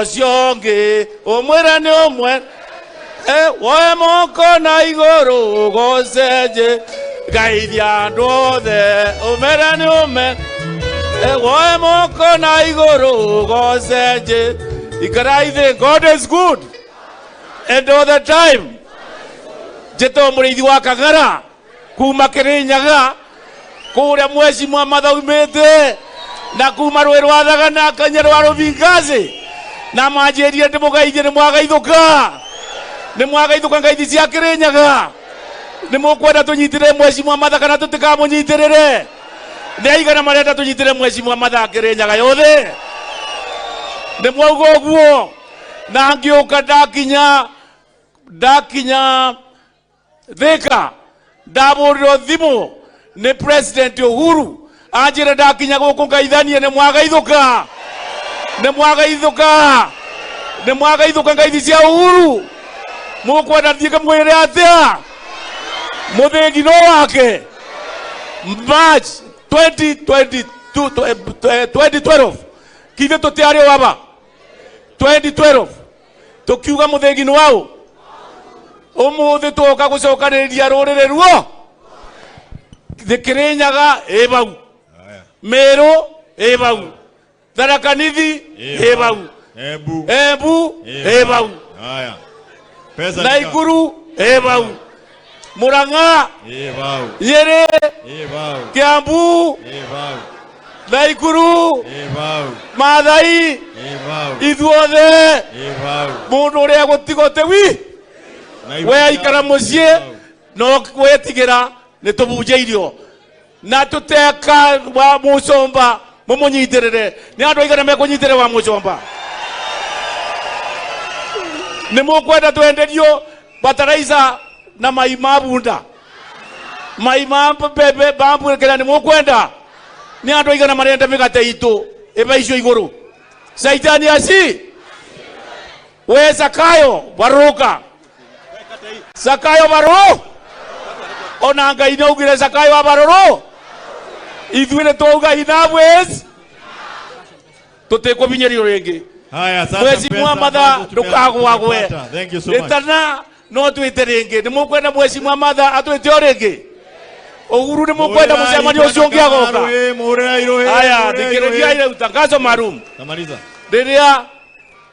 Ucio ngi umwire ni umwe woe moko na iguru ugoceje geithia andu othe umere ni ume woe moko na iguru ugoceje ikara ithe. God is good and all the time. Njĩtwo mũrĩithi wa Kang'ara kuma Kĩrĩnyaga kũrĩa mweci mwa mathaumĩte na kuma rũĩ rwa Thagana kanya rwa Rũthingaci na manjĩrire ndĩmũgeithie nĩ mwagaithũka nĩ mwagaithũka ngeithi cia Kĩrĩnyaga nĩ mũkwenda tũnyitĩrĩre mweci mwa Matha kana tũtikamũnyitĩrĩre nĩ aigana marenda tũnyitĩrĩre mweci mwa Matha Kĩrĩnyaga yothe nĩ mwauga ũguo na ngĩũka ndakinya Thika ndabũrirwo thimũ nĩ President Uhuru anjĩra ndakinya gũkũ ngaithanie nĩ mwagaithũka nĩ mwagaithũka nĩ mwagaithũka ngaithi cia Uhuru mũkwenda thiĩ ngamwĩre atĩa mũthĩgi no wake March 2022 2012 kithe tũtiarĩ o aba 2012 tũkiuga mũthĩgi nĩ waũ ũmũthĩ twoka gũcokanĩrĩria rũrĩrĩ ruo Kĩrĩnyaga ĩ bau Meru ĩ bau Tharaka Nithi ĩ bau Embu Embu ĩ bau Haya. Pesa Naikuru ĩ bau Murang'a ĩ bau Nyeri ĩ bau Kiambu ĩ bau Naikuru ĩ bau Maathai ĩ bau ithuothe ĩ bau mũndũ ũrĩa gũtiga ũtewi we aikara mũciĩ no wetigĩra nĩ tũbunjĩirio na tũteka wa mũcomba mũmũnyitĩrĩre nĩ andũ aigana mekũnyitĩrĩra wa mũcomba nĩ mũkwenda twenderio bataraica na mai ma bunda mai ma mbembe bambũkĩra nĩ mũkwenda nĩ andũ aigana marenda mĩgate itũ ĩbaicio igũrũ caitani aci we Zakayo baruka Zakayo baru ona Ngai nĩ augire Zakayo abarũrũ ithuĩ nĩ twauga enough is tũtikũbinyĩrio rĩngĩ Haya, sasa Mheshimiwa pesa Matha ambazo ndũkagwagwe tumepata. Thank you so much. ĩtana no twĩte rĩngĩ nĩ mũkwenda Mheshimiwa Matha atwĩte o rĩngĩ Uhuru nĩ mũkwenda mũcemanio ũcio ũngĩ agoka haya thikĩrĩria ile utangazo maalum Tamaliza. rĩrĩa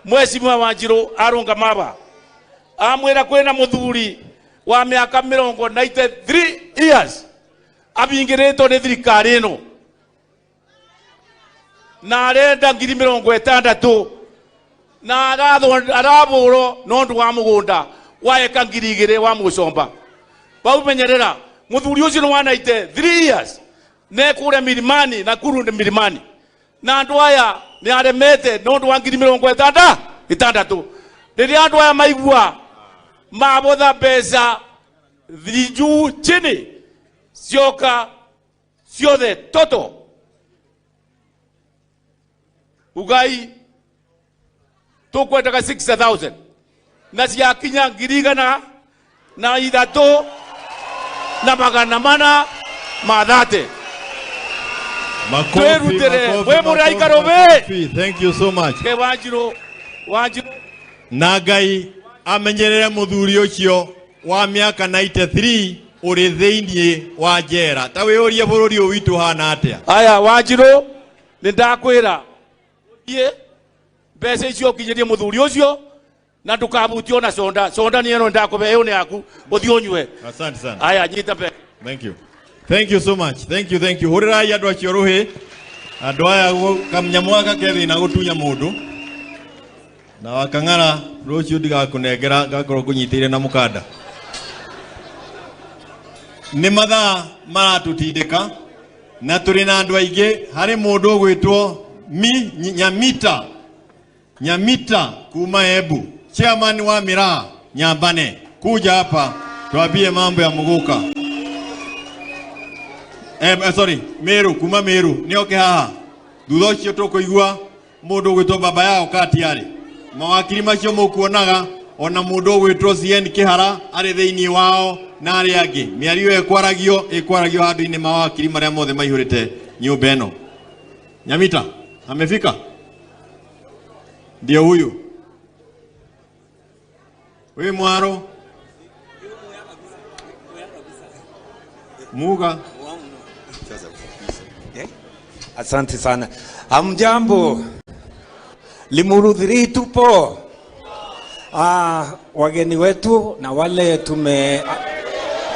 Mheshimiwa Wanjirũ arũngama aba amwĩra kwĩna mũthuri wa mĩaka mĩrongo 93 years abingĩrĩtwo nĩ thirikari ĩno na arenda ngiri mĩrongo ĩtandatũ na arabũrwo nĩ ũndũ wa mũgũnda wa eka 2000 wa mũcomba baumenyerera mũthuri ũcio nĩ wa 93 years ne kũrĩa milimani na kuru nĩ milimani na andũ aya nĩ aremete nĩ ũndũ wa ngiri mĩrongo ĩtandatũ rĩrĩa andũ aya maigua mabotha mbeca juu chini cioka ciothe toto ugai tukwendaga 60,000 na ciakinya 103,430 Makofi, Twerutere, makofi, we mũraika makofi, rũme. makofi. Thank you so much. Ke Wanjirũ Wanjirũ Na Ngai amenyerere muthuri ucio wa miaka 93 uri thiini wa njera ta wĩũrie bũrũri ũyũ witũ hana atĩa. Aya Wanjirũ nĩ ndakwĩra ũthiĩ mbeca icio ũkinyĩrie mũthuri ũcio na ndũkabutio na conda conda nĩ ĩno ndakũbe ĩyo nĩ yaku ũthiĩ ũnyue. Asante sana. Aya nyita mbeca. Thank you. Thank you so much. Thank you, thank you. Hũrĩrai andũ acio rũhĩ. Andũ aya kanyamũ gaka ke thĩna gũtunya mũndũ. Na wakang'ara rũciũ ndigakũnengera ngakorwo ngũnyitĩire na mũkanda. Nĩ mathaa maratũtindĩka na tũrĩ na andũ aingĩ. Harĩ mũndũ ũgwĩtwo Nyamita. Nyamita kuma Embu. Chairman wa miraa Nyambane. Kuja hapa tuambie mambo ya Muguka. Sorry, Meru, kuma Meru. Nĩ oke haha. Thutha ũcio tũkũigua mũndũ ũgwĩtwo baba yao Katiarĩ. Mawakiri macio mũkuonaga ona mũndũ ũgwĩtwo CN Kĩhara arĩ thĩinĩ wao na arĩa angĩ. Mĩario ĩyo ĩkwaragio handũ-inĩ mawakiri marĩa mothe maihũrĩte nyũmba ĩno. Nyamita, amefika? Ndio huyu. Wewe mwaro. Muga. Asante sana. Hamjambo. Limuru 3 tupo. Wageni wetu na wale tume